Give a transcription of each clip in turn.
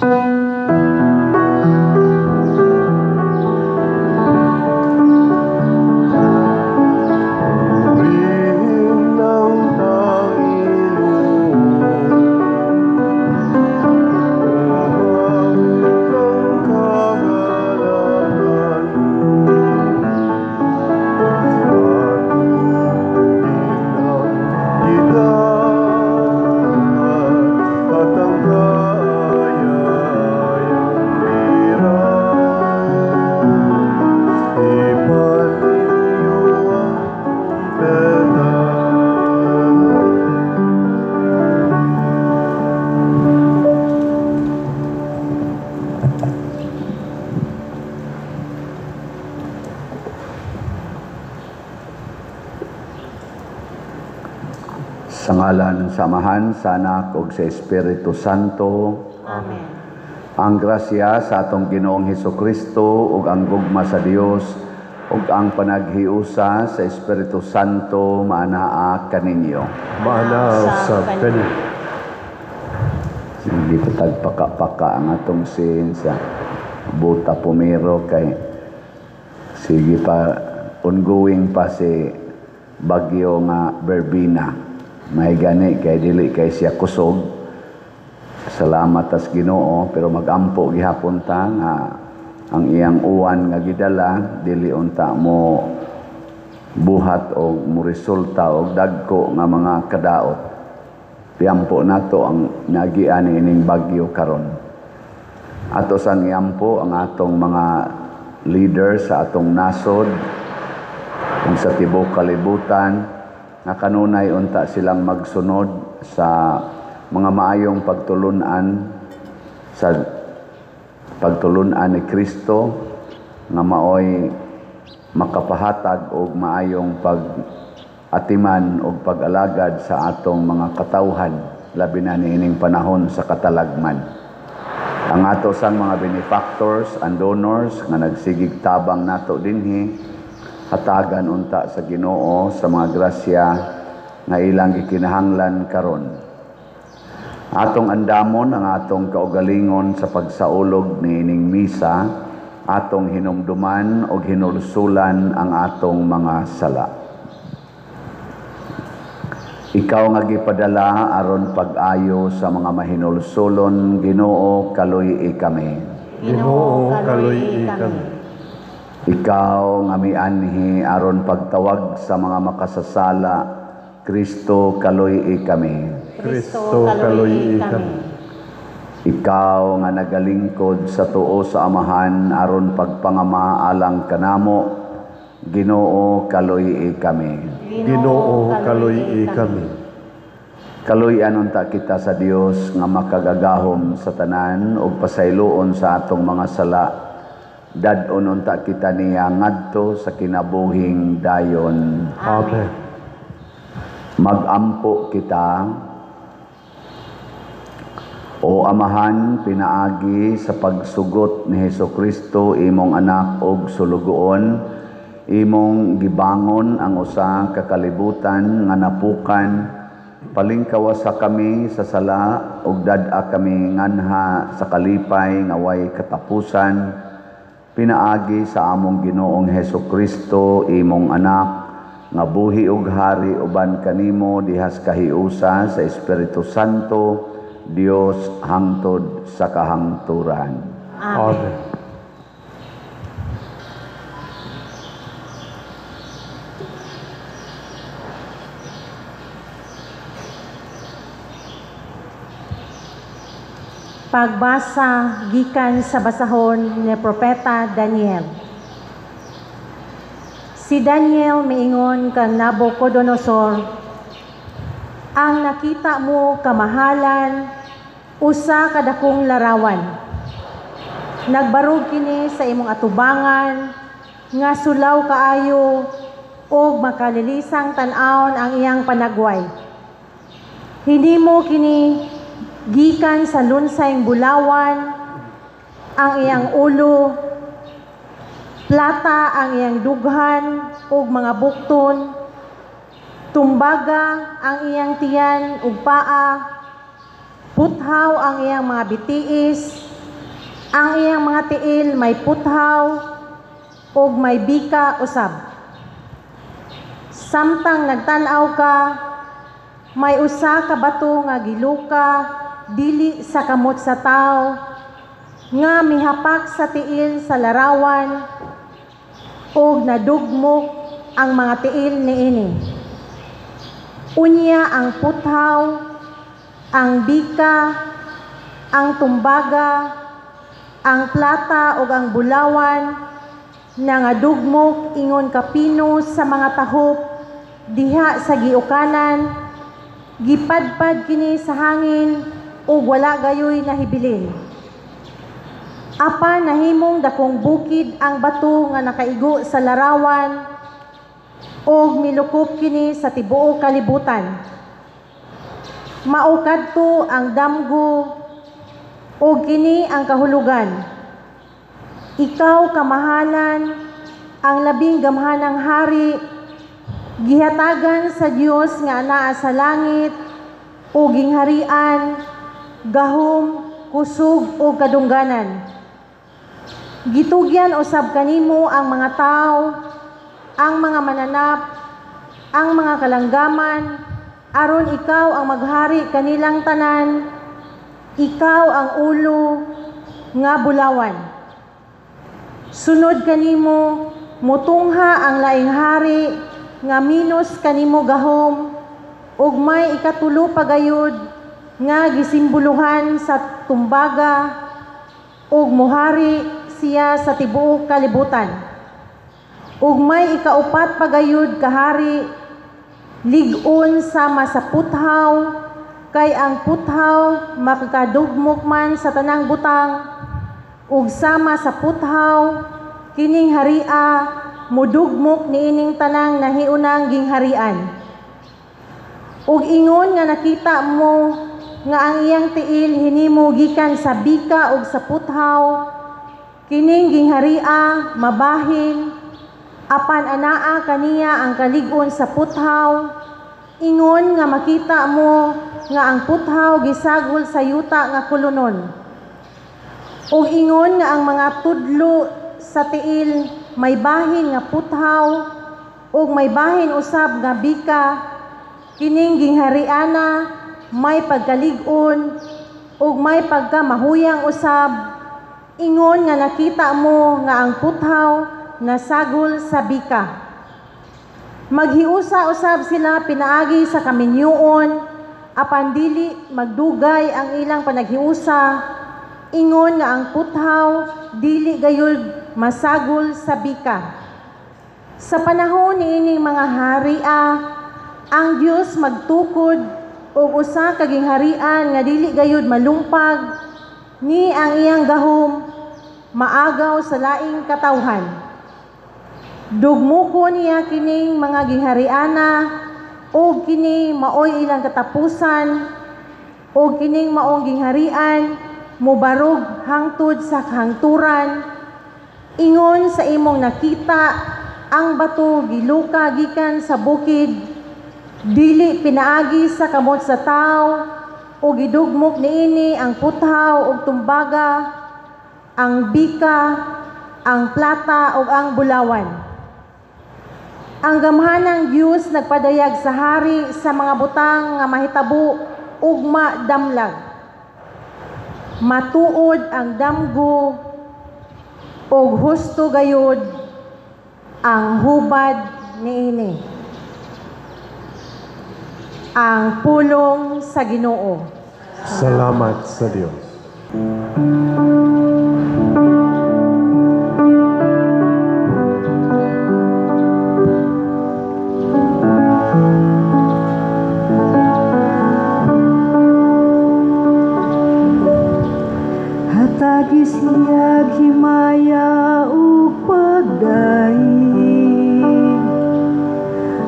Purihin ang Panginoon. Umabot ang kagalakan. Patugtugin ang gitara at ang kaaya-ayang lira. Hipan ninyo ang trumpeta. Sa ngalan sa Amahan, sa Anak ug sa Espiritu Santo. Amen. Ang grasya sa atong Ginoong Hesukristo ug ang gugma sa Dios ug ang panaghiusa sa Espiritu Santo maanaa kaninyo. Maanaa usab kaninyo. Sige patagpaka-paka ang atong sin sa buta pumiro kay sige pa ongoing pa si bagyo nga Verbena. May gani kay dili kay siya kusog. Salamat tas Ginoo, pero magampo gihapon ta nga ang iyang uwan nga gidala dili unta mo buhat og mo resulta og dagko nga mga kadaot. Iampo nato ang nagian ining bagyo karon. Ato sang iampo ang atong mga leader sa atong nasod ug sa tibuok kalibutan nga kanunay unta silang magsunod sa mga maayong pagtulun-an sa pagtulun-an ni Kristo nga maoy makapahatag og maayong pag-atiman og pag-alagad sa atong mga katawhan, labi na niining panahon sa katalagman. Ang ato sang mga benefactors and donors nga nagsigig tabang nato dinhi, hatagan unta sa Ginoo sa mga grasya nga ilang gikinahanglan karon. Atong andamon ang atong kaugalingon sa pagsaulog niining misa, atong hinumduman og hinulsulan ang atong mga sala. Ikaw nga gipadala aron pag-ayo sa mga mahinulsulon, Ginoo, kaluy-i kami. Ginoo, kaluy-i kami. Ikaw nga mianhi aron pagtawag sa mga makasasala, Kristo, kaluy-i kami. Kristo, kaluy-i kami. Ikaw nga nagalingkod sa tuo sa Amahan aron pagpangama alang kanamo, Ginoo, kaluy-i kami. Ginoo, kaluy-i kami. Kaluy-an unta kita sa Dios nga makagagahom sa tanan ug pasayloon sa atong mga sala. Dad-on unta kita niya ngadto sa kinabuhing dayon. Amen. Magampo kita. O Amahan, pinaagi sa pagsugot ni Hesukristo imong anak og sulugoon, imong gibangon ang usa ka kalibutan nga napukan, palingkawa sa kami sa sala ug dad-a kami nganha sa kalipay nga way katapusan, pinaagi sa among Ginoong Hesukristo imong anak nga buhi ug hari uban kanimo dihas kahiusa sa Espiritu Santo, Dios hangtod sa kahangturan. Amen. Pagbasa gikan sa basahon ni Propeta Daniel. Si Daniel miingon kang Nabucodonosor, ang nakita mo kamahalan, usa ka dakong larawan. Nagbarog kini sa imong atubangan, nga sulaw kaayo ug makalilisang tan-awon ang iyang panagway. Hinimo kini gikan sa lunsayng bulawan ang iyang ulo, plata ang iyang dughan ug mga bukton, tumbaga ang iyang tiyan ug paa, puthaw ang iyang mga bitiis, Ang iyang mga tiil may puthaw ug may bika usab. Samtang nagtan-aw ka, may usa ka bato nga giluka dili sa kamot sa tawo nga mihapak sa tiil sa larawan ug nadugmok ang mga tiil niini. Unya ang puthaw, ang bika, ang tumbaga, ang plata ug ang bulawan nangadugmok ingon kapino sa mga tahop diha sa giukanan, gipadpad kini sa hangin ug wala gayoy nahibilin. Apan nahimong dakong bukid ang bato nga nakaigo sa larawan ug milukop kini sa tibuok kalibutan. Mao kadto ang damgo ug kini ang kahulugan. Ikaw, kamahalan, ang labing gamhanang hari, gihatagan sa Dios nga anaa sa langit ug gingharian, gahom, kusog ug kadungganan. Gitugyan usab kanimo ang mga tawo, ang mga mananap, ang mga kalanggaman, aron ikaw ang maghari kanilang tanan, ikaw ang ulo nga bulawan. Sunod kanimo, mutungha ang laing hari nga minus kanimo gahom, ug may ikatulo pa gayud nga gisimboluhan sa tumbaga, ug muhari siya sa tibuok kalibutan. Ug may ikaupat pa gayud kahari, lig-on sama sa puthaw, kay ang puthaw makakadugmok man sa tanang butang, ug sama sa puthaw kining haria mudugmok niining tanang nahiunang gingharian. Ug ingon nga nakita mo nga ang iyang tiil hinimo gikan sa bika ug sa puthaw, kining gingharia mabahin, apan anaa kaniya ang kalig-on sa puthaw, ingon nga makita mo nga ang puthaw gisagol sa yuta nga kulunon. Ug ingon nga ang mga tudlo sa tiil may bahin nga puthaw ug may bahin usab nga bika, kining ginghariana may pagkalig-on ug may pagkamahuyang usab, ingon nga nakita mo nga ang puthaw nasagol sa bika. Maghiusa usab sila pinaagi sa kaminyoon, apan dili magdugay ang ilang panaghiusa, ingon nga ang puthaw dili gayud masagol sa bika. Sa panahon niining mga haria, ang Dios magtukod og usa ka gingharian nga dili gayud malumpag, ni ang iyang gahom maagaw sa laing katawhan. Dugmoko niya kining mga ginghariana, ug kini maoy ilang katapusan, ug kining maong gingharian mobarog hangtod sa kahangturan. Ingon sa imong nakita ang bato giluka gikan sa bukid, dili pinaagi sa kamot sa tawo, o gidugmok niini ang puthaw ug tumbaga, ang bika, ang plata ug ang bulawan. Ang gamhanang Dios nagpadayag sa hari sa mga butang nga mahitabo ugma damlag. Matuod ang damgo ug husto gayud ang hubad niini. Ang pulong sa Ginoo. Salamat sa Dios. Hatagi siyag himaya ug pagdaig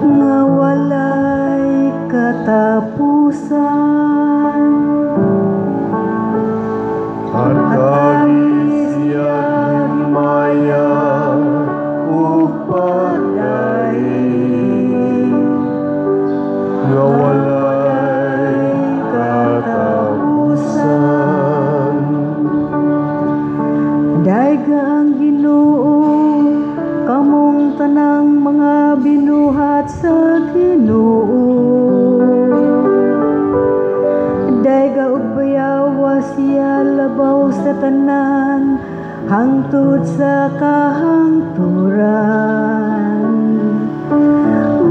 nga walay katapusan. Hatagi siyag himaya ug pagdaig nga walay katapusan. Salamat sa Ginoo. Dayga ug bayawa siya labaw sa tanan hangtod sa kahangturan.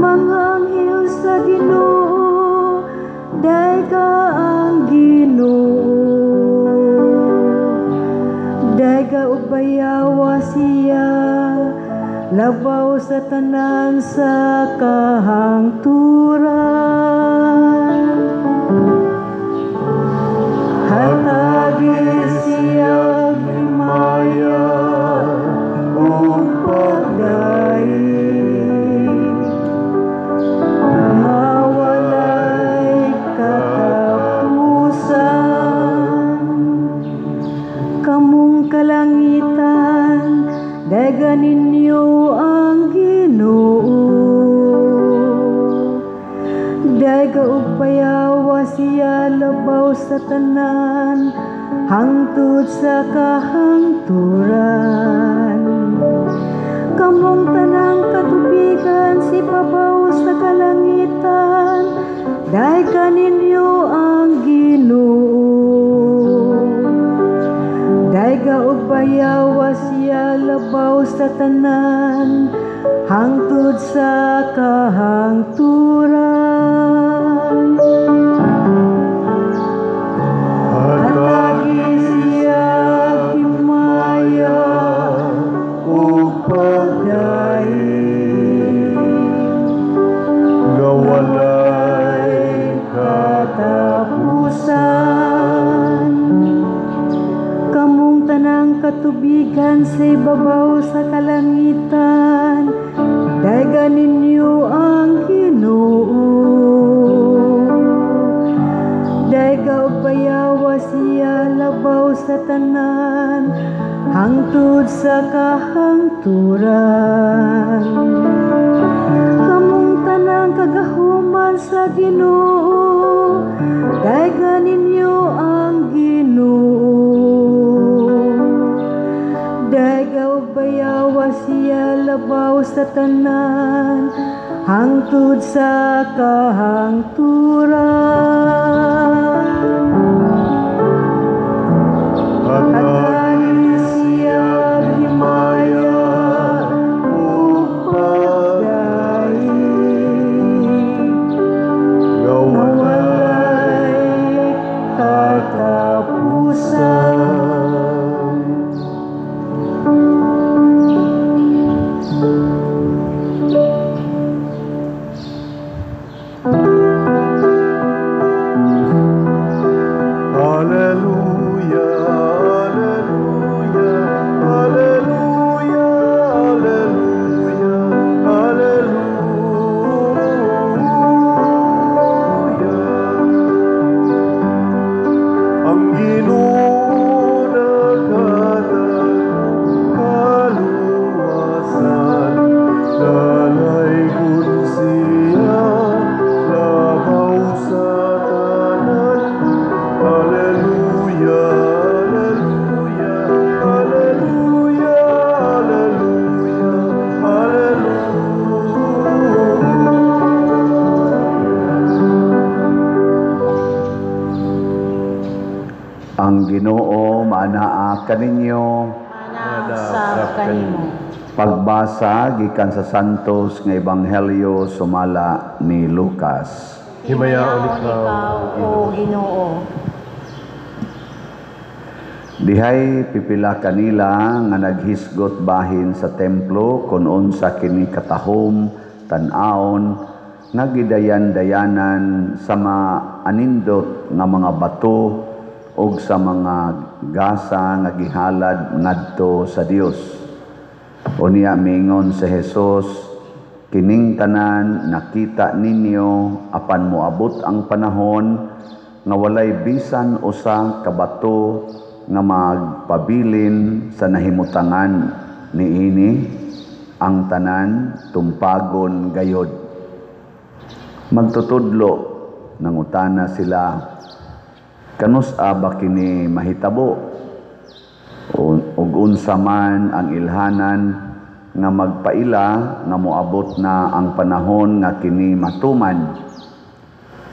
Mga anghel sa Ginoo, dayga ang Ginoo. Dayga ug bayawa siya labaw sa tanan sa kahangturan. Hatagi siya himaya ug pagdaig, nga walay katapusan. Kamong kalangitan, dayga ninyo ang Ginoo. Dayga ug payawa siya labaw sa tanan hangtod sa kahangturan. Kamong tanang katubigan sa ibabaw sa kalangitan, dayga ninyo ang Ginoo. Dayga ug bayawa siya labaw sa tanan hangtod sa kahangturan. Hatagi siya himaya ug pagdaig, nga walay katapusan. Kamong tanang katubigan sa ibabaw sa kalangitan, dayga ninyo ang Ginoo. Dayga ug bayawa siya labaw sa tanan hangtod sa kahangturan. Kamong tanang kagahuman sa Ginoo, dayga ninyo ang Ginoo. Dayga ug bayawa siya labaw sa tanan hangtod sa kahangturan. Hatagi siya himaya ug pagdaig, nga walay katapusan. Alleluia, alleluia, alleluia, alleluia, alleluia. Ang Ginoo naghatag kaluwasan, dalaygon siya labaw sa tanan. Alleluia, alleluia, alleluia, alleluia, alleluia. Ang Ginoo maanaa kaninyo. Maanaa sab kanimo. Pagbasa gikan sa Santos nga Ebanghelyo sumala ni Lucas. Himayaon ikaw, O Ginoo. Dihay pipila kanila nga naghisgot bahin sa templo kun unsa kini katahom tan-awon nga gidayan-dayanan sa maanindot nga mga bato ug sa mga gasa nga gihalad ngadto sa Dios. Unya miingon si Jesus, kining tanan nakita ninyo apan moabot ang panahon nga walay bisan usa ka bato nga magpabilin sa nahimutangan niini, ang tanan tumpagon gayod. Magtutudlo, nangutana sila, kanus-a ba kini mahitabo? Ug unsa man ang ilhanan nga magpaila nga moabot na ang panahon nga kini matuman.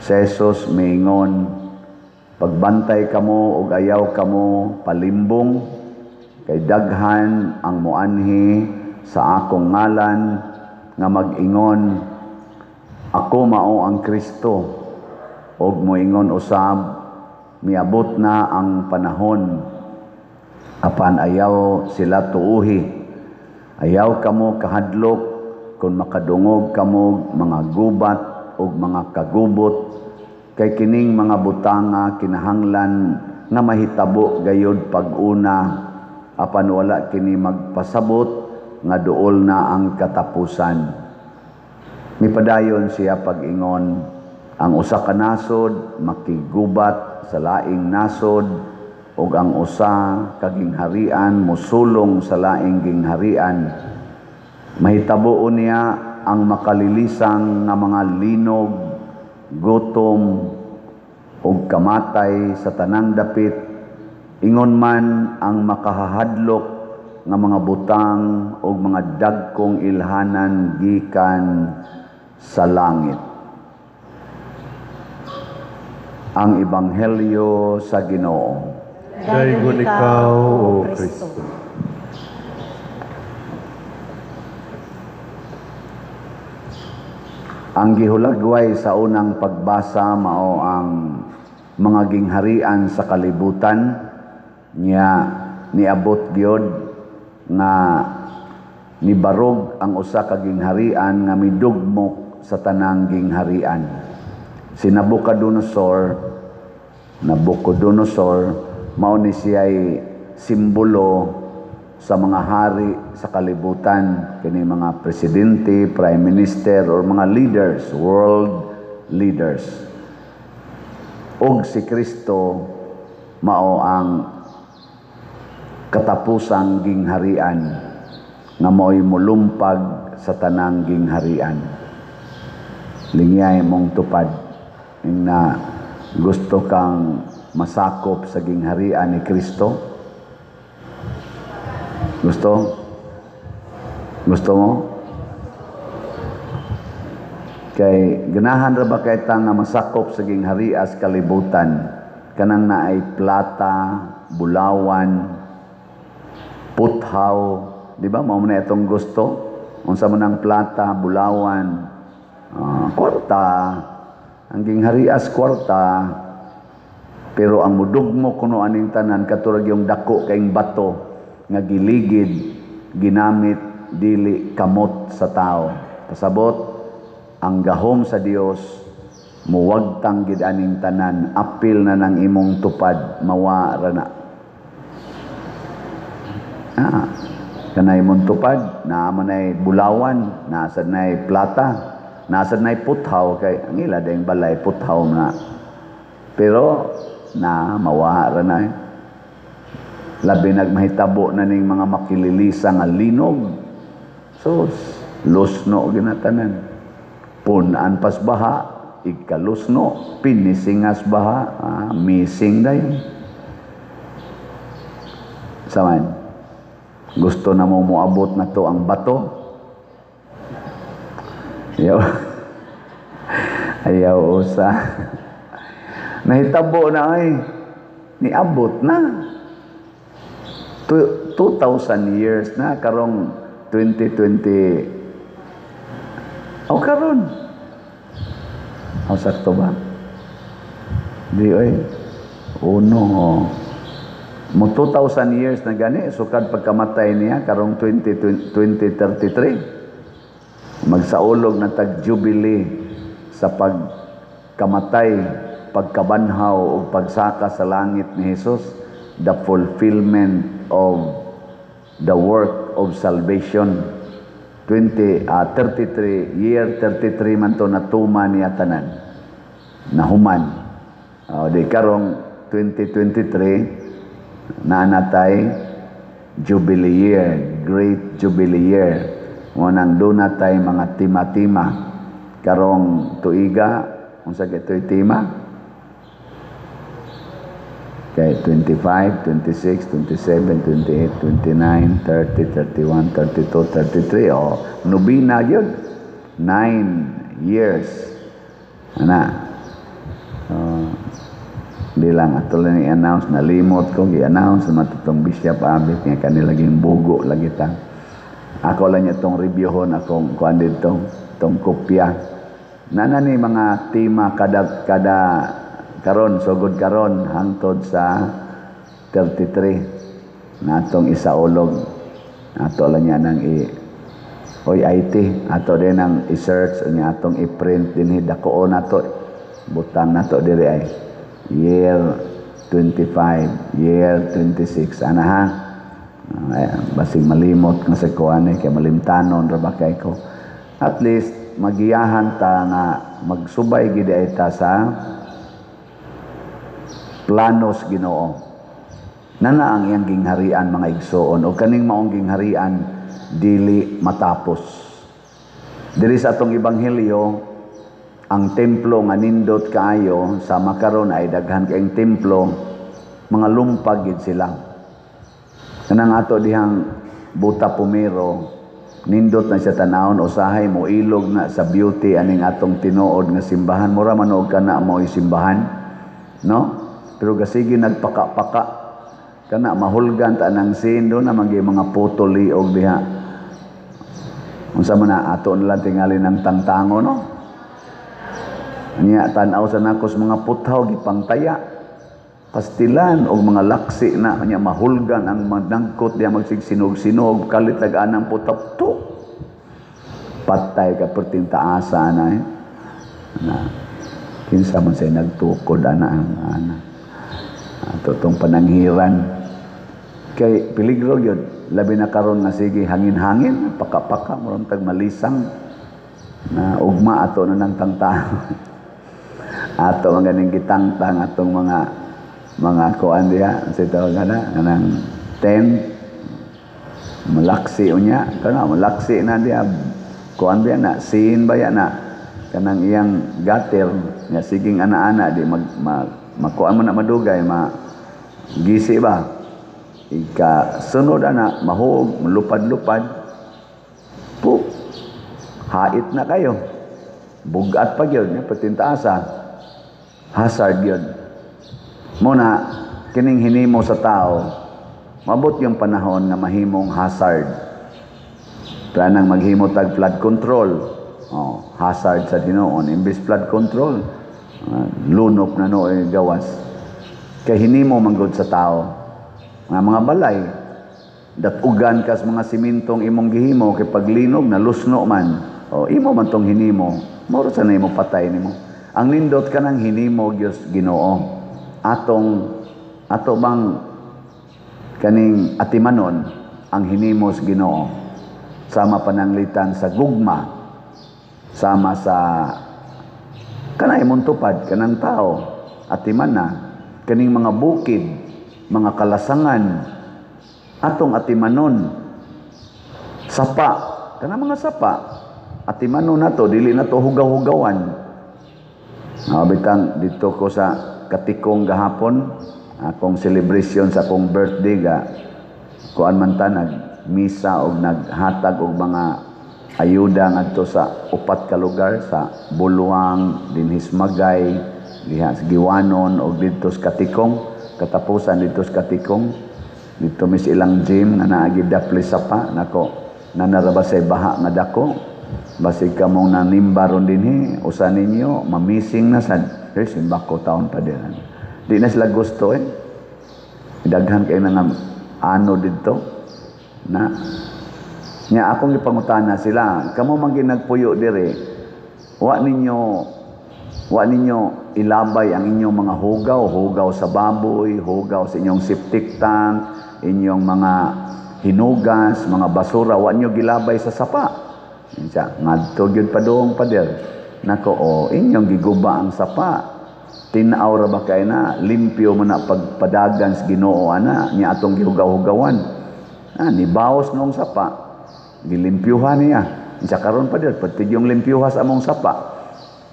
Si Jesus miingon, "Pagbantay kamo ug ayaw kamo palimbong, kay daghan ang moanhi sa akong ngalan nga mag-ingon, 'Ako mao ang Kristo,' ug moingon usab, 'Miabot na ang panahon.' Apan ayaw sila tuuhi. Ayaw kamo kahadlok kung makadungog kamo mga gubat ug mga kagubot, kay kining mga butanga kinahanglan nga mahitabo gayud pag-una, apan wala kini magpasabot nga duol na ang katapusan." Mipadayon siya pag-ingon, "Ang usa ka nasod makigubat sa laing nasod, ug ang usa ka gingharian mosulong sa laing gingharian. Mahitabo niya ang makalilisang nga mga linog, gutom ug kamatay sa tanang dapit. Ingon man ang makahahadlok nga mga butang ug mga dagkong ilhanan gikan sa langit." Ang Ebanghelyo sa Ginoo. Daygon ikaw, O Kristo. Ang gihulagway sa unang pagbasa mao ang mga gingharian sa kalibutan nya niabot gyud nga nibarog ang usa ka gingharian nga midugmok sa tanang gingharian. Si Nabucodonosor mao ni siya'y simbolo sa mga hari sa kalibutan, kini mga presidente, prime minister, or mga leaders, world leaders. Og si Kristo mao ang katapusang gingharian nga mao'y molumpag sa tanang gingharian. Lingyay mong tupad na gusto kang masakop sa gingharian ni Kristo. Gusto? Gusto mo? Kay ganahan ra ba kay ta nga masakop sa gingharias kalibutan, kanang naay plata, bulawan, puthaw, di ba? Mao man na itong gusto. Unsa man ang plata, bulawan, kwarta. Ang gingharias kwarta. Pero ang mudugmo kuno aning tanan katurag yung dako kaing bato nga giligid, ginamit dili kamot sa tao. Pasabot, ang gahom sa Dios muwagtang gid aning tanan, apil na nang imong tupad, mawa ra na. Kanay imong tupad, naa man nay bulawan, naa sad nay plata, naa sad nay puthaw, kay ang ila dayng balay puthaw na. Pero na mawa ra na. Labi nagmahitabo na ning mga makililisa nga linog. Sus, lusno ginatanan. Punan pas baha, igkalusno, pinisingas baha, missing dayon. Saman, gusto na mo moabot na to ang bato? Ayaw. Ayaw usa. Nahitabo na ay, niabot na. 2,000 years na, karong 2020. O karon. O sakto ba? Di oy. Uno. Mo 2,000 years na gani, sukad pagkamatay niya karong 2033. Magsaulog na tag jubilee sa pagkamatay, pagkabanhaw o pagsaka sa langit ni Jesus, the fulfillment of the work of salvation. 33 year 33 man to natuma niya tanan, nahuman. Di karong 2023 naanatay jubilee year, great jubilee year. Mo nang dunatay mga tema-tema karong tuiga. Unsa kay tema? Kay 25, 26, 27, 28, 29, 30, 31, 32, 33. O, nobina yun. 9 years. Ana. So, di lang ato lang i-announce, nalimot ko i-announce naman itong Bishop Abit nga kanila laging bugo lagi ta. Ako lang niya itong reviewhon akong kuan dito, itong kopya. Nana ni mga tema kada kada karon, sugod karon hangtod sa 33 na atong isaulog. Ato lang niya nang i Oy IT, ato din ang i-search niya, atong i-print din, dakoon nato, butang nato diri ay year 25, year 26 ana ha. Ay, basig malimot nga sa kuan eh, kay malimtanon ra ba kay ko. At least magiyahan ta nga magsubay gid ay ta sa planos Ginoo. Nana ang iyang gingharian, mga igsoon, o kaning maong gingharian dili matapos. Diri sa atong ebanghelyo, ang templo nga nindot kaayo, sa makaron ay daghan kayong templo, mga lumpag gid sila. Kanang ato dihang Buta Pumero, nindot na siya tanawon, usahay mo ilog na sa beauty aning atong tinuod nga simbahan. Mura man og kana mo simbahan, no? Pero gasigi nagpaka-paka kana, mahulgan ta nang sin do na magi mga putol liog diha. Unsa man na ato na lang tingali ng tangtango, no? Nya tan-aw sa nakos mga puthaw gipangtaya. Pastilan og mga laksi na nya mahulgan ang manangkot diya, magsigsinog-sinog kalit ag anang puthaw to. Patay ka perting taasa na eh. Na kinsa man say nagtukod ana ang ana. Ato tong pananghiran. Kay peligro yun. Labi na karon nga sige hangin-hangin, paka-paka, murang tag malisang na ugma ato na nang tangtang. Ato ang ganing gitangtang atong mga kuan diha sa tawag ana kanang tent, malaksi unya kana, malaksi na diha, kuan biya na, sin ba na kanang iyang gutter nga siging ana-ana di mag, ma, makuan mo na madugay, ma gisi ba, ika sunod ana mahug, malupad-lupad po, hait na kayo, bugat pa gyud nya patintaasa, hazard yun. Muna, kining hinimo sa tao, mabot yung panahon nga mahimong hazard. Planang maghimo tag flood control. Oh, hazard sa tinuon. Imbis flood control, lunok na no eh, gawas. Kay hinimo manggod sa tao. Nga mga balay, datugan kas mga simintong imong gihimo kay paglinog na lusno man. O imo man tong hinimo, moro sa na imo patay nimo. Ang nindot ka ng hinimo Dios Ginoo. Atong ato bang kaning atimanon ang hinimos Ginoo sama pananglitan sa gugma, sama sa kanay imong tupad kanang tao, atiman na kaning mga bukid, mga kalasangan, atong atimanon. Sapa, kanang mga sapa, atimanon nato, dili nato hugaw-hugawan. Bitang dito ko sa Katikong gahapon, akong celebration sa akong birthday ga kuan man ta, nagmisa og naghatag og mga ayuda ngadto sa upat ka lugar, sa Buluang, dinhis Magay, diha sa Giwanon og didto sa Katikong, katapusan didto sa Katikong. Didto mis ilang gym nga naa gid dapli sapa nako, nanara ba say baha nga dako. Basig kamong nanimba ron dinhi, usa ninyo mamising na sad. Eh, simba ko taon pa din. Di na sila gusto eh. Daghan kay na nga ano didto. Na nya akong gipangutana sila, kamo man ginagpuyo diri, wa ninyo ilabay ang inyong mga hugaw, hugaw sa baboy, hugaw sa inyong septic tank, inyong mga hinugas, mga basura, wa ninyo gilabay sa sapa? Siya, ngadto gyud padung, pader. Nako, o inyong giguba ang sapa. Tinaw ra ba kay na limpyo man na pagpadagan sa Ginoo ana nya atong gihugaw-hugawan. Ah, nibaos noong sapa. Gilimpyuhan niya. Siya karon, pader, pati yung limpyuha sa among sapa.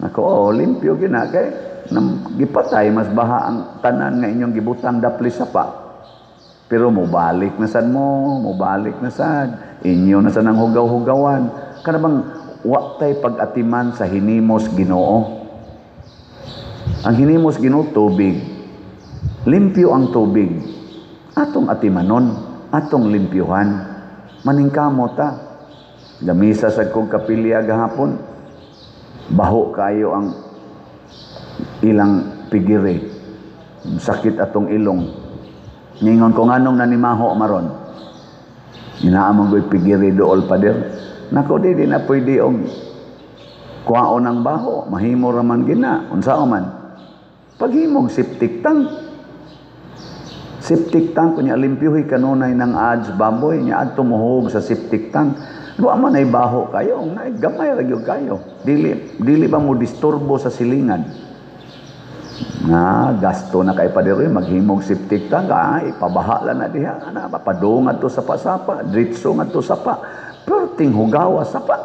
Nako, o limpyo gina kay Nam, gipatay mas baha ang tanan nga inyong gibutang dapli sapa. Pero mobalik na sad mo, mobalik na sad. Inyo na sad ang hugaw-hugawan. Kana bang wa tay pag-atiman sa hinimos Ginoo. Ang hinimos Ginoo, tubig. Limpyo ang tubig. Atong atimanon, atong limpyuhan. Maningkamot ta. Gamisa sa kog kapilya gahapon. Baho kayo ang ilang pigiri. Sakit atong ilong. Ningon ko, "Nganong nanimaho maron?" Inaamang ko'y pigiri dool, pader. Nako, di na pwede og kuhaon ang baho. Mahimo raman gina. Unsa man? Paghimog septic tank. Septic tank kunya, limpyuhi kanunay ng ads baboy nya adto mohog sa septic tank. Wa man ay baho kayo, na gamay ra gyud kayo. Dili dili ba mo disturbo sa silingan? Nga gasto na kay pader maghimog septic tank, ay ipabaha lang na diha ana, papadung adto sa pasapa, dritso ngadto sapa. Perting hugawa sapa.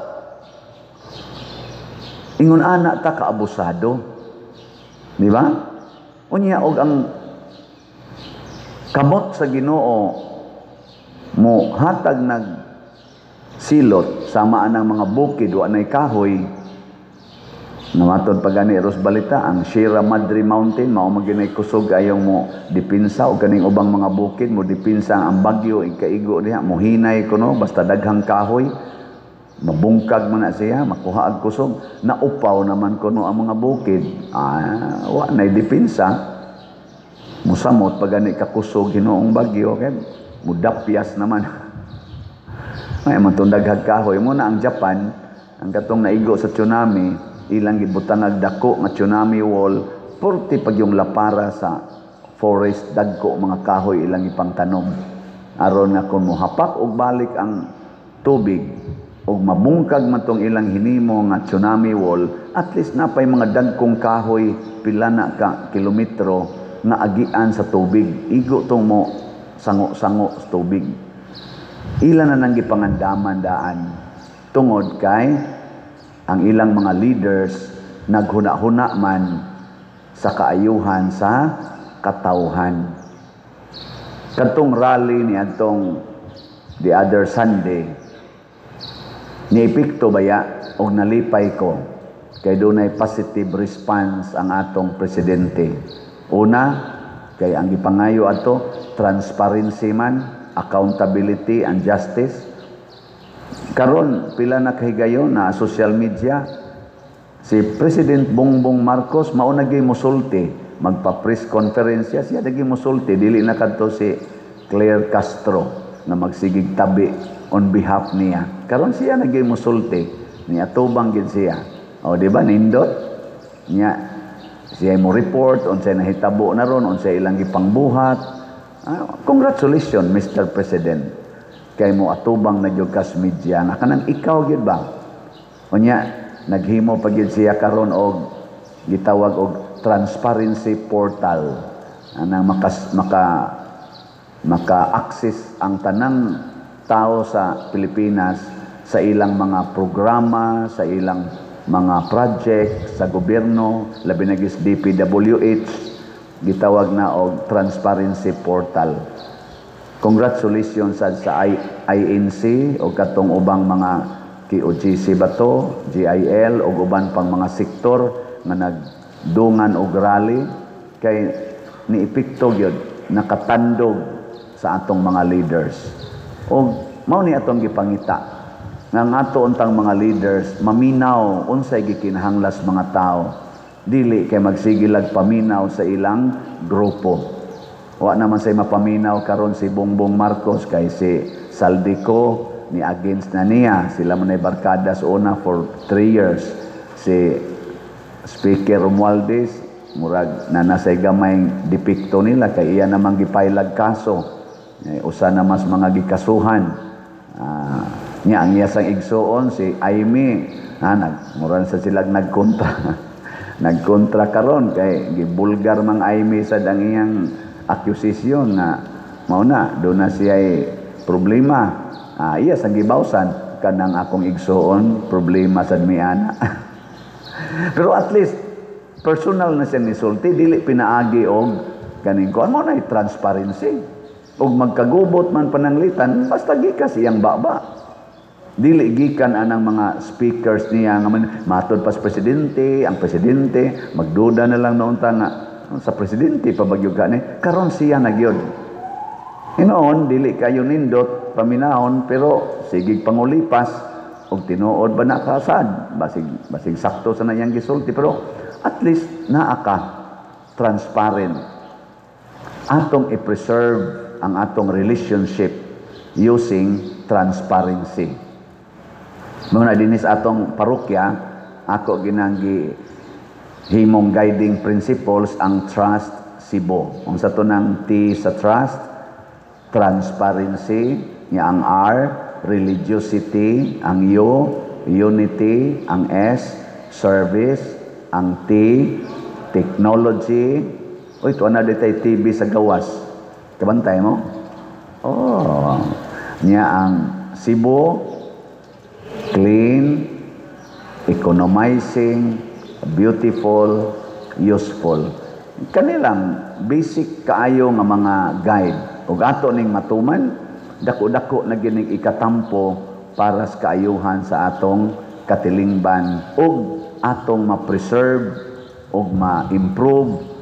Ingon ana ta kaabusado. Di ba? Unya og ang kamot sa Ginoo mo hatag nag silot sama anang mga bukid, wa nay kahoy. Namatod pa gani ros balita ang Sierra Madre Mountain mao man ginay kusog ayong mo dipinsa, og kaning ubang mga bukid mo dipinsa ang bagyo, ikaigo diha mo hinay kuno basta daghang kahoy, mabungkag man na siya, makuha og kusog. Naupaw naman kuno ang mga bukid, wa nay dipinsa, musamot pa gani kakusog hinuong bagyo kay mudapyas naman. May man tong daghang kahoy mo na. Ang Japan, ang katong naigo sa tsunami, ilang gibutangag dako nga tsunami wall, purti pag yung lapara sa forest, dagko mga kahoy ilang ipangtanom aron nga kung mohapak og balik ang tubig og mabungkag man tong ilang hinimo nga tsunami wall, at least napay mga dagkong kahoy, pila na ka kilometro nga agian sa tubig, igo tong mo sango-sango sa tubig. Ila na nang gipangandaman daan tungod kay ang ilang mga leaders naghuna-huna man sa kaayuhan sa katawhan. Katong rally ni atong the other Sunday, niepekto baya og nalipay ko kay dunay positive response ang atong presidente. Una, kay ang gipangayo ato transparency man, accountability and justice. Karon pila na kahigayon na social media si President Bongbong Marcos mao na gyud mosulti, magpa-press conference siya, siya lagi mosulti, dili na kadto si Claire Castro na magsigig tabi on behalf niya. Karon siya na gyud mosulti, ni atubang gid siya. O di ba nindot? Nya siya mo report unsay nahitabo na ron, unsay ilang gipangbuhat. Congratulations, Mr. President. Kay mo atubang na gyud kas media nga kanang ikaw gyud ba? Unya naghimo pa gyud siya karon og gitawag og transparency portal anang makas, maka maka-access ang tanang tao sa Pilipinas sa ilang mga programa, sa ilang mga project sa gobyerno, labi na gyud sa DPWH, gitawag na og transparency portal. Congratulations sad sa INC o katong ubang mga KOJC ba to, GIL o uban pang mga sektor nga nagdungan og rally kay niepekto gyud, nakatandog sa atong mga leaders. Og mao ni atong gipangita nga ang ato untang mga leaders maminaw unsay gikinahanglas mga tao, dili kay magsigilag paminaw sa ilang grupo. Wa naman say mapaminaw karon si Bongbong Marcos kay si Zaldy Co ni against na niya. Sila man ay barkada sa una for 3 years. Si Speaker Romualdez, murag na nasay gamay depekto nila kay iya namang gipailag kaso. Eh, usa na mas mga gikasuhan. Nya ang iya sang igsuon si Imee, murag sa silag nagkontra. Nagkontra karon kay gibulgar mang Imee sad ang iyang accusation nga mao na do na siya problema. Iya sang gibawsan kanang akong igsuon problema sad mi ana. Pero at least Personal na siya nisulti, dili pinaagi og kaning kuan mo na transparency. Og magkagubot man pananglitan, basta gikas iyang baba. Dili gikan anang mga speakers niya nga man, matod pa sa presidente, ang presidente, magduda na lang noon ta nga sa presidente pa ba gyud ni karon siya na gyud. Hinoon, dili kayo nindot paminahon, pero sigig pangulipas og tinuod ba nakasad, basig basig sakto sa na iyang gisulti, pero at least naa ka transparent. Atong i-preserve ang atong relationship using transparency. Mga dinis atong parokya, ako ginanggi himong guiding principles ang Trust Cebu. Ang sa tunang T sa trust, transparency, nya ang R, religiosity, ang U, unity, ang S, service, ang T, technology. Uy, tuwa na ditay TV sa gawas. Kabantay mo? Oh. Nya ang Cebu, clean, economizing, beautiful, useful. Kanilang basic kaayo nga mga guide. Ug ato ning matuman, dako-dako na gining ikatampo para sa kaayuhan sa atong katilingban ug atong ma-preserve ug ma-improve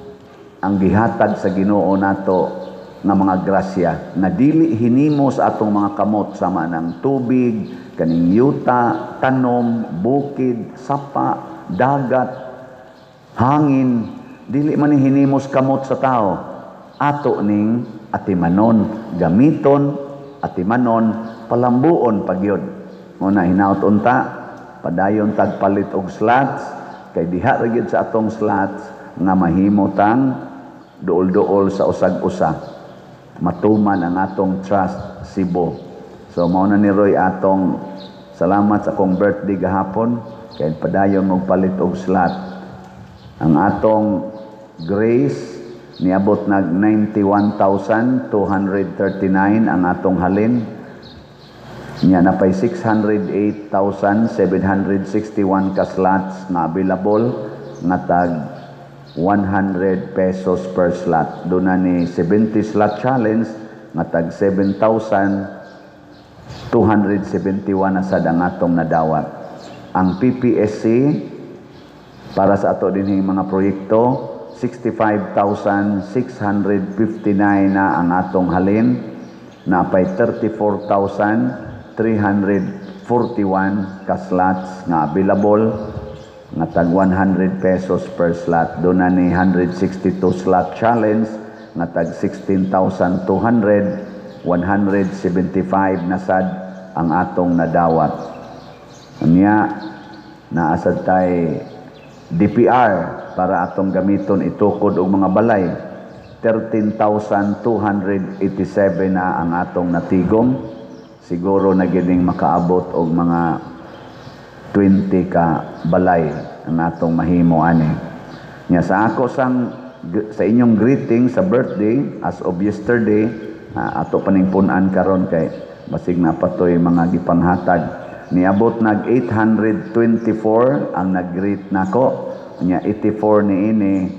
ang gihatag sa Ginoo nato nga mga grasya nga dili hinimo sa atong mga kamot, sama ng tubig, kaning yuta, tanom, bukid, sapa, dagat, hangin, dili man ni hinimos kamot sa tao. Ato ning atimanon, gamiton, atimanon, palambuon pagyod. Muna hinaut unta, padayon tagpalit og slots, kay diha ra gyud sa atong slots nga mahimo tang duol-duol sa usag-usa. Matuman ang atong Trust Cebu. So mao na ni Roy atong salamat sa akong birthday gahapon kay padayon mong palit og slot. Ang atong grace niabot nag 91,239 ang atong halin. Nya napay 608,761 ka slots nga available nga tag 100 pesos per slot. Doon na ni 70 slot challenge nga tag 7,271 na sad ang atong nadawat. Ang PPSC para sa ato dinhing mga proyekto, 65,659 na ang atong halin, napay 34,341 ka slots nga available nga tag 100 pesos per slot. Doon na ni 162 slot challenge nga tag 16,200, 175 na sad ang atong nadawat. Unya, naasad tay DPR para atong gamiton itukod og mga balay. 13,287 na ang atong natigom. Siguro na gining makaabot og mga 20 ka balay ang atong mahimo ani. Nya sa ako sang sa inyong greeting sa birthday as of yesterday, ato paning pun-an karon kay basig na patoy mga gipanghatag. Niabot nag 824 ang nag-greet nako. Nya 84 ni ini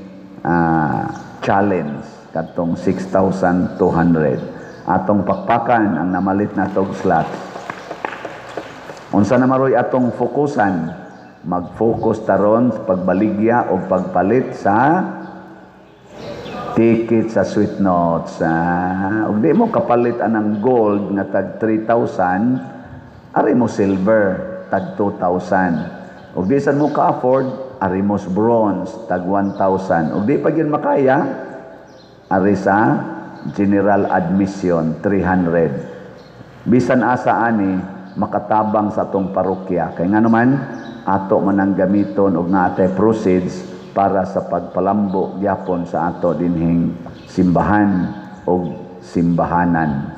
challenge kadtong 6,200. Atong pakpakan ang namalit na tog slots. Unsa na maroy atong fokusan? Mag-focus taron sa pagbaligya o pagpalit sa ticket sa Sweet Notes. Ug di mo kapalit anang gold nga tag 3,000, ari mo silver tag 2,000. Ug di sad mo ka-afford, ari mo bronze tag 1,000. Ug di pa gyud makaya, ari sa general admission 300. Bisan asa ani makatabang sa atong parokya. Kay nga naman ato man ang gamiton og naatay proceeds para sa pagpalambo gyapon sa ato dinhing simbahan og simbahanan.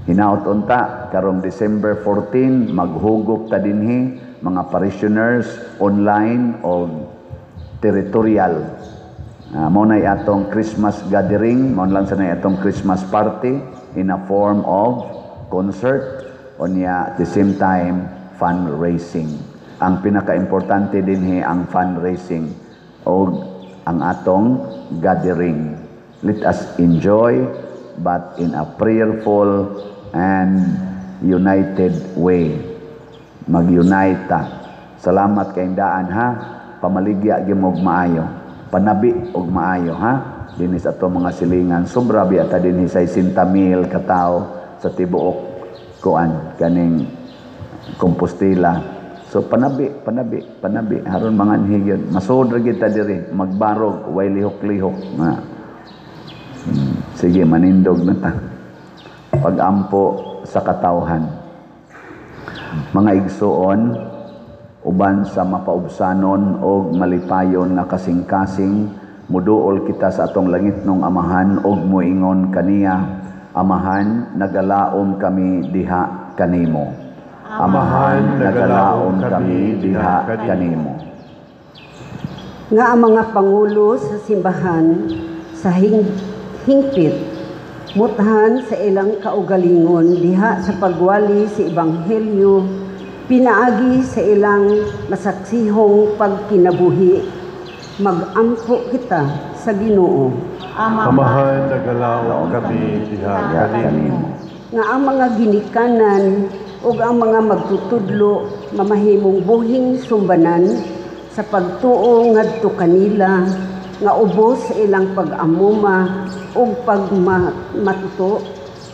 Hinaot unta karong December 14 maghugop ta dinhi mga parishioners online og territorial. Mao nay atong Christmas gathering, mao lang sa nay atong Christmas party in a form of concert unya at the same time fundraising. Ang pinakaimportante dinhi ang fundraising. og ang atong gathering. Let us enjoy, but in a prayerful and united way. Mag-unite ta. Salamat kay daan, ha. Pamaligya gyud og maayo. Panabi og maayo, ha. Dinhi sa atong mga silingan, sobra biya ta dinhi sa 60,000 ka tawo sa tibuok kuan kaning Compostela. So panabi, panabi, panabi aron manganhi gyud. Masud ra gyud ta diri, magbarog, way lihok-lihok nga. Sige, manindog na ta. Pagampo sa katawhan. Mga igsuon, uban sa mapaubsanon og malipayon nga kasing-kasing, muduol kita sa atong langitnong Amahan og moingon kaniya: Amahan, nagalaom kami diha kanimo. Amahan, nagalaom kami diha kanimo. Nga ang mga pangulo sa simbahan sa hingpit muthan sa ilang kaugalingon diha sa pagwali sa ebanghelyo pinaagi sa ilang masaksihong pagkinabuhi, magampo kita sa Ginoo. Amahan, nagalaom kami diha Diha kanimo. Kanimo. Nga ang mga ginikanan ug ang mga magtutudlo mamahimong buhing sumbanan sa pagtuo ngadto kanila nga ubos sa ilang pag-amuma ug pagmatuto,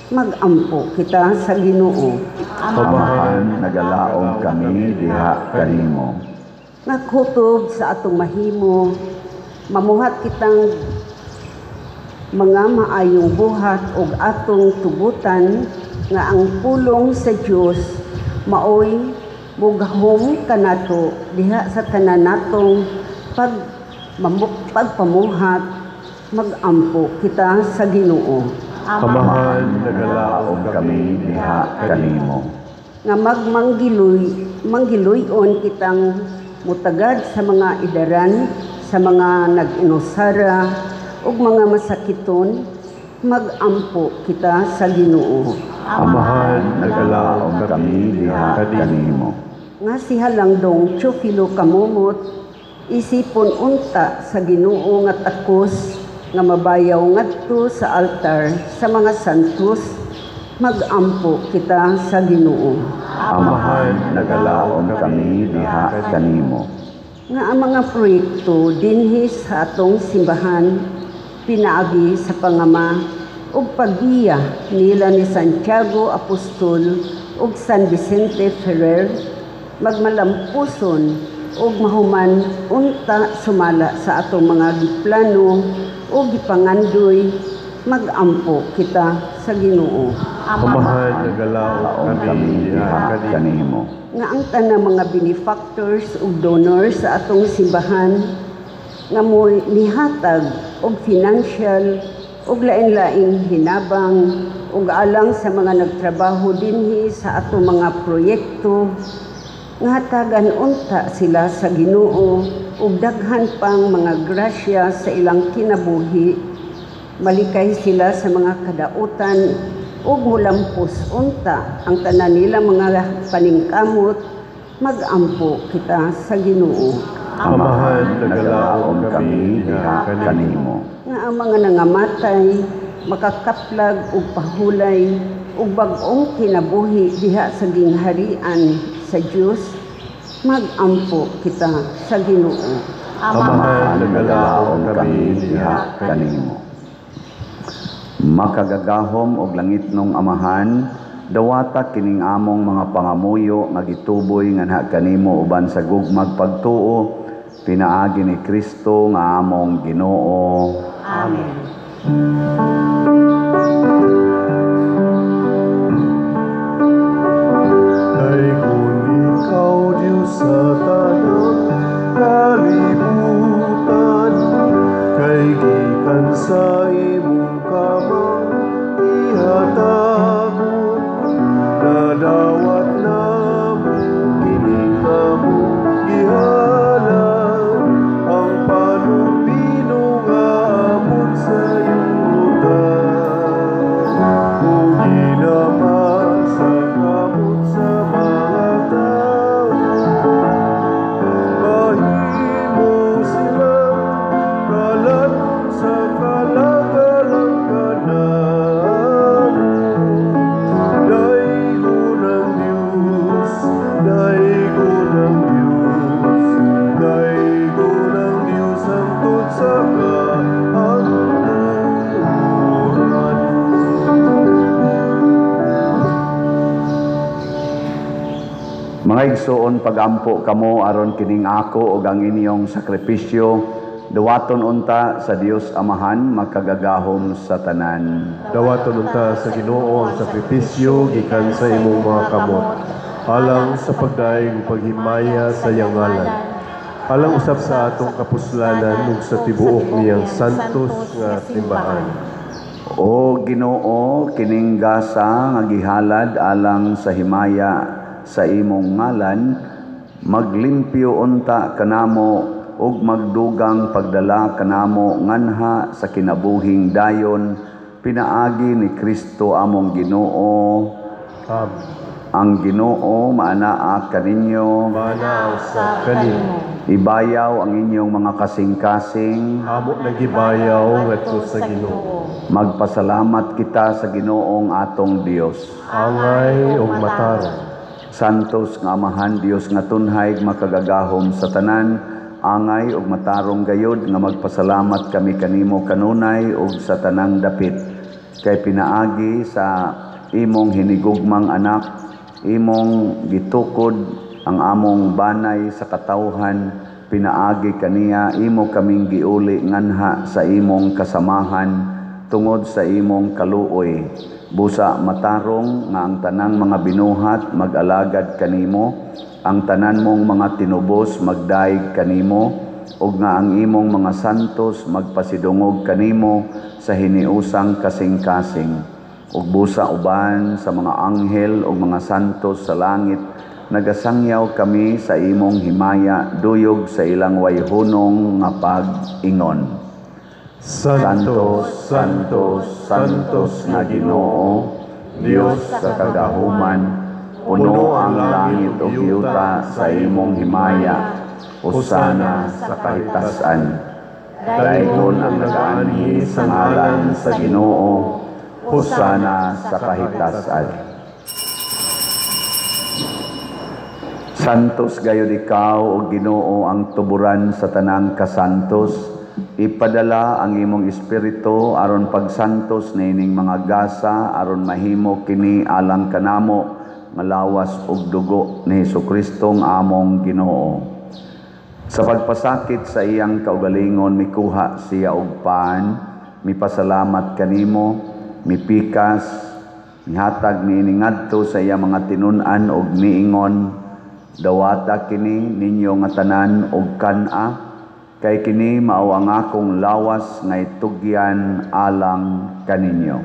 magampo kita sa Ginoo. Amahan, nagalaom kami diha kanimo. Nga kutob sa atong mahimo, mamuhat kitang mga maayong buhat ug atong tugutan nga ang pulong sa Dios maoy mugahom kanato diha sa tanan natong pagpamuhat, magampo kita sa Ginoo. Amahan, nagalaom Nagalaom kami diha kanimo. Nga magmanggiloy manggiloy-on kitang mutagad sa mga idaran, sa mga nag-inusara ug mga masakiton, magampo kita sa Ginoo. Amahan, Nagalaom nagalaom kami diha kanimo. Nga si Halangdong Teofilo Camomot isipon unta sa Ginoo nga takos nga mabayaw ngadto sa altar sa mga santos, magampo kita sa Ginoo. Amahan, nagalaom kami diha kanimo. Nga ang mga proyekto dinhi sa atong simbahan pinaagi sa pangama ug paggiya nila ni Santiago Apostol ug San Vicente Ferrer magmalampuson ug mahuman unta sumala sa atong mga giplano ug gipangandoy, magampo kita sa Ginoo. Amahan, nagalaom Laom kami diha kanimo. Nga ang tanang mga benefactors ug donors sa atong simbahan nga mo nihatag og financial ug lain-laing hinabang ug alang sa mga nagtrabaho dinhi sa atong mga proyekto, nga hatagan unta sila sa Ginoo ug daghan pang mga grasya sa ilang kinabuhi, malikay sila sa mga kadautan ug mulampos unta ang tanan nila mga paningkamot, magampo kita sa Ginoo. Amahan, Nagalaom kami diha kanimo. Nga ang mga nangamatay makakaplag og pahulay ug bag-ong kinabuhi diha sa gingharian sa Dios, magampo kita sa Ginoo. Amahan, Nagalaom nagalaom kami kami diha kanimo. Makagagahom og langitnong Amahan, dawata kining among mga pangamuyo nga gituboy nganha kanimo uban sa gugmag pagtuo pinaagi ni Kristo nga among Ginoo. Amen. Kay kung ikaw, Diyos, sa tanang kalibutan, kay gikan sa imong kamang ihatagon, nadawat namo kining among gihalad, ang panong-bino nga amon sayutan. Ug ginama sa kamot sa mga tao, mahimo silang Mga igsoon, pagampo kamo aron kining ako ug ang inyong sakripisyo dawaton unta sa Dios Amahan makagagahom sa tanan. Dawaton unta sa Ginoo ang sakripisyo gikan sa imong mga kamot, alang sa pagdaig ug paghimaya sa iyang ngalan, alang usab sa atong kapuslanan ug sa tibuok niyang santos nga simbahan. O Ginoo, kining gasa nga gihalad alang sa himaya sa imong ngalan, maglimpyo unta kanamo ug magdugang pagdala kanamo nganha sa kinabuhing dayon, pinaagi ni Kristo among Ginoo. Amen. Ang Ginoo maanaa kaninyo. Maanaa usab kanimo. Ibayaw ang inyong mga kasing-kasing. Amo nagibayaw ngadto sa Ginoo. Magpasalamat kita sa Ginoong atong Dios. Angay ug matarong. Santos nga Amahan, Dios nga tunhay makagagahom sa tanan, angay ug matarong gayod nga magpasalamat kami kanimo kanunay ug sa tanang dapit. Kay pinaagi sa imong hinigugmang anak, imong gitukod ang among banay sa katawhan, pinaagi kaniya imo kaming giuli nganha sa imong kasamahan tungod sa imong kaluoy. Busa matarong nga ang tanang mga binuhat mag-alagad kanimo, ang tanan mong mga tinubos magdaig kanimo, ug nga ang imong mga santos magpasidungog kanimo sa hiniusang kasing-kasing. Ug busa uban sa mga anghel ug mga santos sa langit, nagasangyaw kami sa imong himaya duyog sa ilang wayhunong nga pag-ingon. Santo, Santo, Santos nga Ginoo, Dios sa kagahuman, puno ang langit ug yuta sa imong himaya. Hosana sa kahitasan. Daygon ang nagaanhi sa ngalan sa Ginoo. Hosana sa kahitasan. Santos gayud ikaw o Ginoo ang tuburan sa tanang kasantos. Ipadala ang imong espiritu aron pagsantos niining mga gasa aron mahimo kini alang kanamo nga lawas ug dugo ni Hesukristo nga among Ginoo. Sa pagpasakit sa iyang kaugalingon mikuha siya og pan, mipasalamat kanimo, mipikas, mihatag niini ngadto sa iyang mga tinun-an og niingon, dawata kini ninyo nga tanan og kan-a, kay kini mao ang akong lawas nga itugyan alang kaninyo.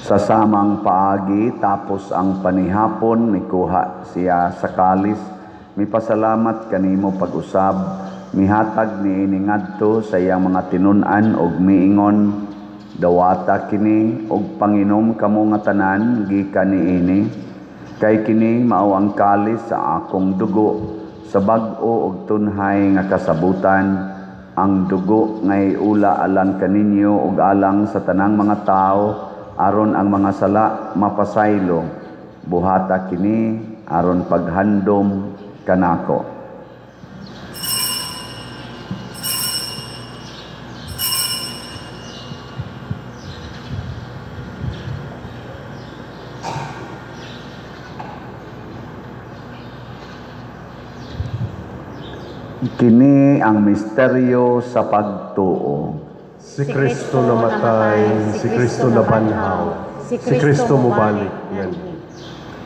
Sa samang paagi, tapos ang panihapon, mikuha siya sa kalis, mipasalamat kanimo pag-usab, mihatag niini ngadto sa iyang mga tinun-an og miingon, dawata kini og panginom kamo nga tanan gikan niini, kay kini mao ang kalis sa akong dugo, sa bag-o og tunhay nga kasabutan, ang dugo ngay ula alang kaninyo og alang sa tanang mga tawo, aron ang mga sala mapasaylo. Buhata kini aron paghandom kanako. Kini ang misteryo sa pagtuo. Si Kristo namatay, si Kristo nabanhaw, si Kristo mobalik.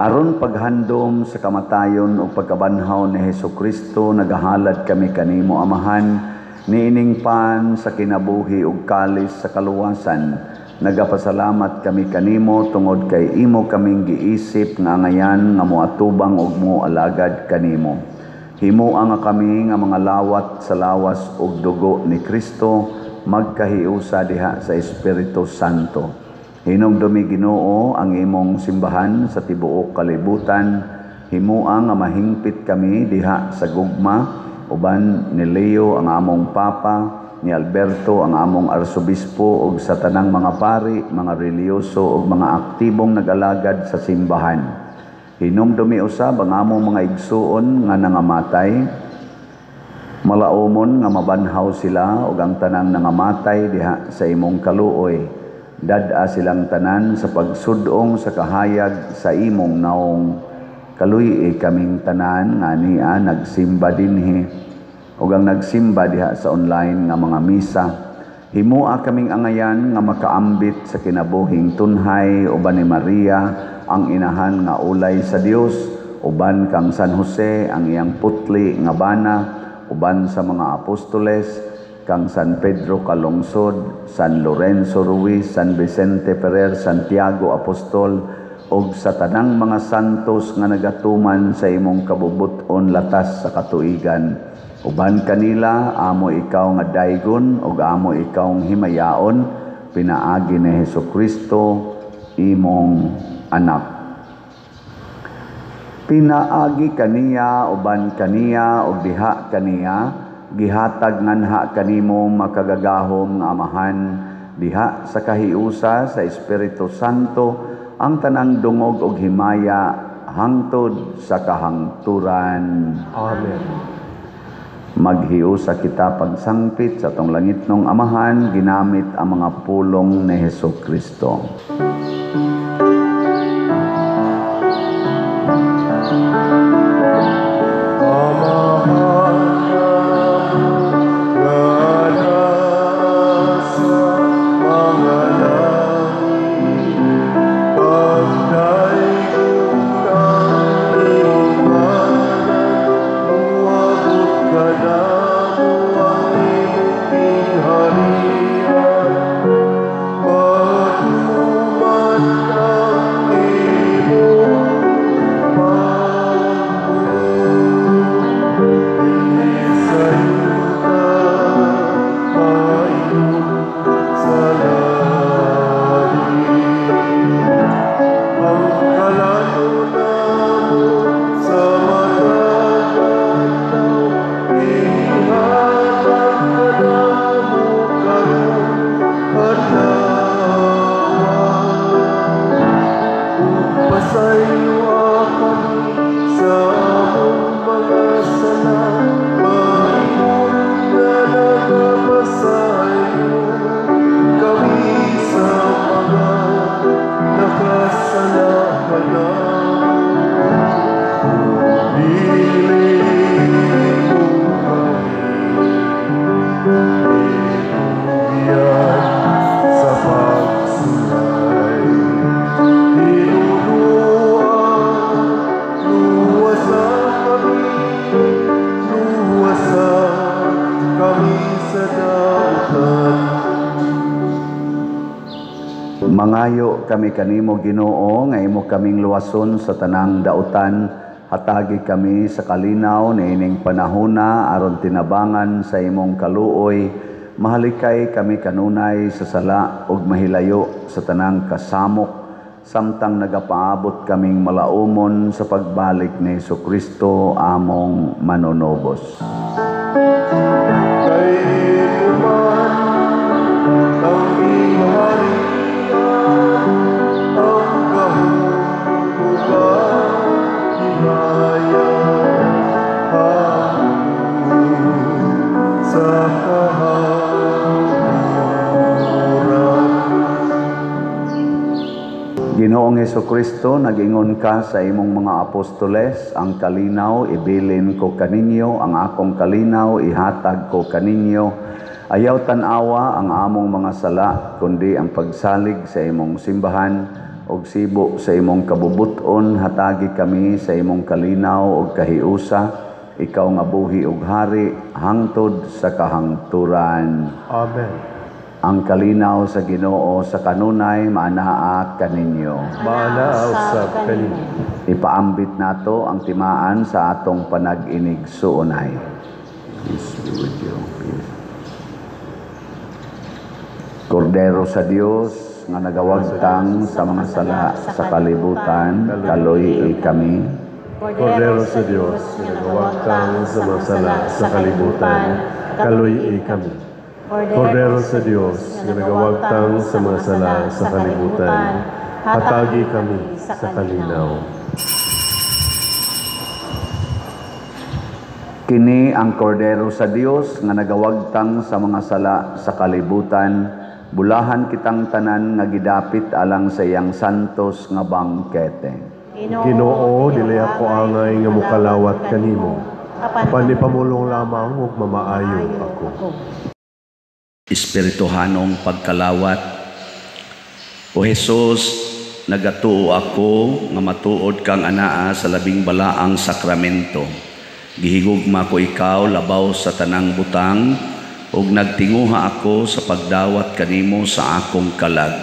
Aron paghandom sa kamatayon o pagkabanhaw ni Hesukristo, nagahalad kami kanimo Amahan, niining pan sa kinabuhi ug kalis sa kaluwasan. Nagapasalamat kami kanimo tungod kay imo kaming giisip nga angayan nga moatubang ug moalagad kanimo. Himoa nga kami nga mga lawat sa lawas ug dugo ni Kristo, magkahiusa diha sa Espiritu Santo. Hinumdumi Ginoo ang imong simbahan sa tibuok kalibutan. Himoa nga mahingpit kami diha sa gugma uban ni Leo ang among Papa, ni Alberto ang among Arsobispo ug sa tanang mga pari, mga reliyoso ug mga aktibong nag-alagad sa simbahan. Hinumdumi usab ang among mga igsuon nga nangamatay, malaumon nga mabanhaw sila ug ang tanang nangamatay diha sa imong kaluoy. Dad-a silang tanan sa pagsudong sa kahayag sa imong naong. Kaluy-i kaming tanan nga ania nagsimba dinhi ug ang nagsimba diha sa online nga mga misa. Himua kaming angayan nga makaambit sa kinabuhing tunhay uban ni Maria ang inahan nga ulay sa Dios, uban kang San Jose ang iyang putli nga bana, uban sa mga apostoles, kang San Pedro Calungsod, San Lorenzo Ruiz, San Vicente Ferrer, Santiago Apostol, ug sa tanang mga santos nga nagatuman sa imong kabubut-on latas sa katuigan. Uban kanila, amo ikaw nga daygon ug amo ikaw himayaon, pinaagi ni Hesukristo imong anak. Pinaagi kaniya, uban kaniya, ug diha kaniya, gihatag nganha kanimo makagagahom nga Amahan, diha sa kahiusa sa Espiritu Santo, ang tanang dungog ug himaya hangtod sa kahangturan. Amen. Maghiusa kita pagsangpit sa atong langitnong Amahan, ginamit ang mga pulong ni Hesukristo. Mangayo kami kanimo Ginoo nga imo kaming luwason sa tanang dautan, hatagi kami sa kalinaw niining panahona aron tinabangan sa imong kaluoy, mahalikay kami kanunay sa sala ug mahilayo sa tanang kasamok, samtang nagapaabot kaming malaumon sa pagbalik ni Hesukristo among manunubos. Kay man ang Ginoong Hesukristo, nag-ingon ka sa imong mga apostoles, ang kalinaw ibilin ko kaninyo, ang akong kalinaw ihatag ko kaninyo. Ayaw tan-awa ang among mga sala, kundi ang pagsalig sa imong simbahan og sibo sa imong kabubuton, hatagi kami sa imong kalinaw og kahiusa, ikaw nga buhi og hari hangtod sa kahangturan. Amen. Ang kalinaw sa Ginoo sa kanunay maanaa kaninyo. Maanaa usab kaninyo. Ipaambit nato ang timaan sa atong panag-inig suunay. Peace be with you. Peace. Kordero sa Dios nga nagawagtang sa mga sala sa kalibutan, kaloy kami. Kordero sa Dios nga nagawagtang sa mga sala sa kalibutan, kaloy kami. Kordero sa Dios nga nagawagtang sa mga sala sa kalibutan, hatagi kami sa kalinaw. Kini ang kordero sa Dios nga nagawagtang sa mga sala sa kalibutan. Bulahan kitang tanan nga gidapit alang sa iyang santos nga bangkete. Ginoo, dili ako angay nga mokalawat kanimo. Apan ipamulong lamang ug mamaayo ako. Espirituhanong pagkalawat. O Hesus, nagatuo ako nga matuod kang anaa sa labing balaang sakramento. Gihigugma ko ikaw labaw sa tanang butang ug nagtinguha ako sa pagdawat kanimo sa akong kalag.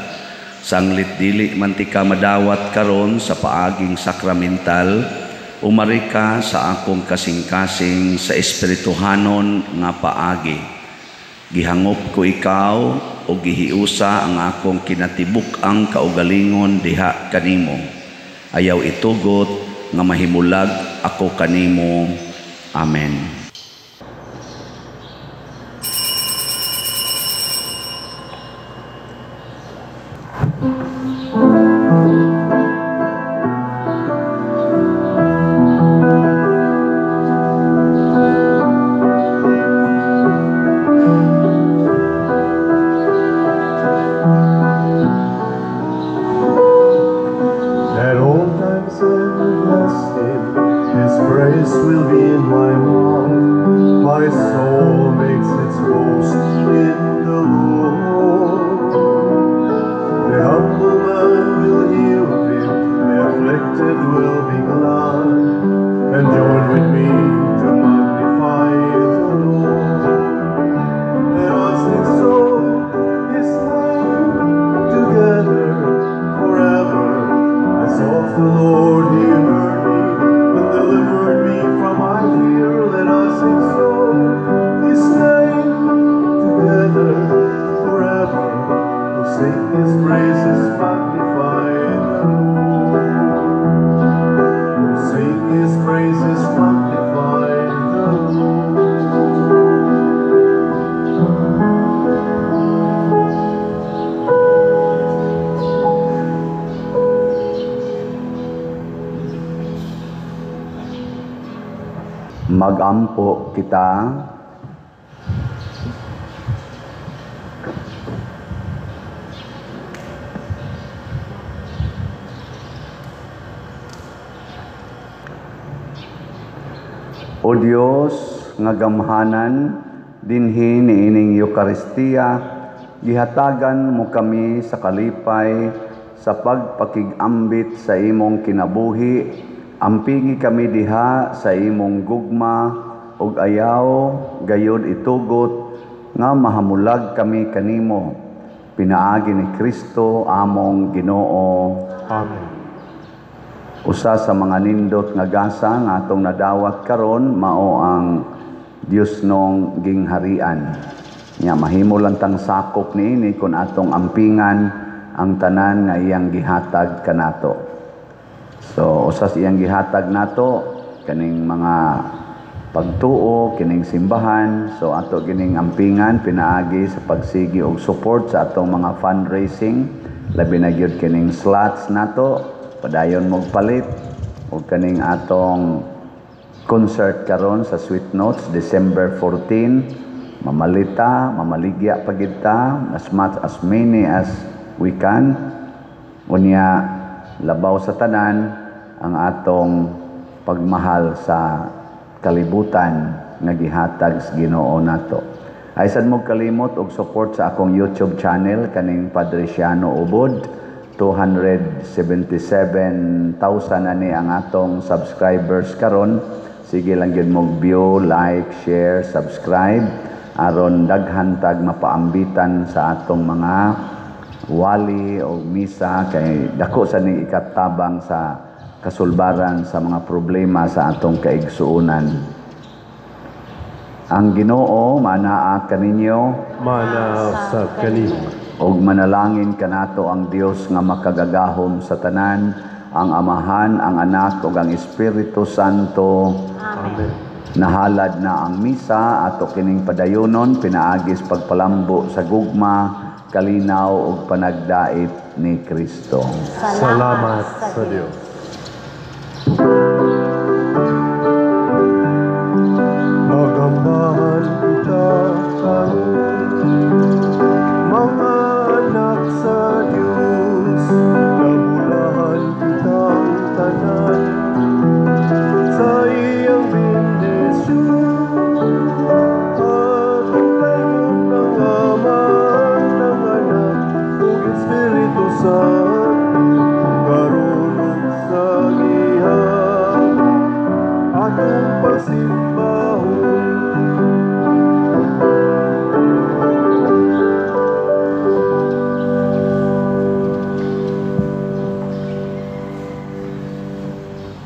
Sanglit dili man tika madawat karon sa paaging sakramental, umari ka sa akong kasing-kasing sa espirituhanon nga paagi. Gihangop ko ikaw o gihiusa ang akong kinatibuk-ang kaugalingon diha kanimo. Ayaw itugot nga mahimulag ako kanimo. Amen. At all times I will bless him, his praise will be in my mouth. My soul makes its boast in the Lord. The humble man will hear of him, the afflicted will be glad, and join with me to magnify the Lord. Let us exalt his name together forever. I sought the Lord, he heard me and delivered me from my fear. Let us exalt his name together forever. We'll sing his praises, magnify the Lord. We'll sing his praises, magnify the Lord. Magampo kita. O Dios nga gamhanan, dinhi niining Eukaristiya, gihatagan mo kami sa kalipay sa pagpakig-ambit sa imong kinabuhi. Ampingi kami diha sa imong gugma ug ayaw gayod itugot nga mahamulag kami kanimo. Pinaagi ni Kristo among Ginoo. Amen. Usa sa mga nindot nga gasa nga atong nadawat karon mao ang Dios nong gingharian. Nya mahimo lang tang sakop niini kun atong ampingan ang tanan nga iyang gihatag kanato. So usa sa iyang gihatag nato kaning mga pagtuo kining simbahan. So ato kining ampingan pinaagi sa pagsigi og support sa atong mga fundraising, labi na gyud kining slots nato. Padayon mog palit og kaning atong concert karon sa Sweet Notes December 14. Mamalita, mamaligya pa gid ta as much as many as we can. Unya labaw sa tanan ang atong pagmahal sa kalibutan nga gihatag sa Ginoo nato. Ay sad mo kalimot og support sa akong YouTube channel kaning Padre Siano Ubod. 277,000 ani ang atong subscribers karon. Sige lang gyud mog view, like, share, subscribe aron daghan tag mapaambitan sa atong mga wali o misa kay dako sa ning ikatabang sa kasulbaran sa mga problema sa atong kaigsuonan. Ang Ginoo manaa kaninyo, Manaa sab kanimo. Og manalangin kanato ang Dios nga makagagahom sa tanan, ang Amahan, ang Anak ug ang Espiritu Santo. Amen. Nahalad na ang misa ato kining padayonon pinaagis pagpalambo sa gugma, kalinaw ug panagdait ni Kristo. Salamat sa Dios. Salamat.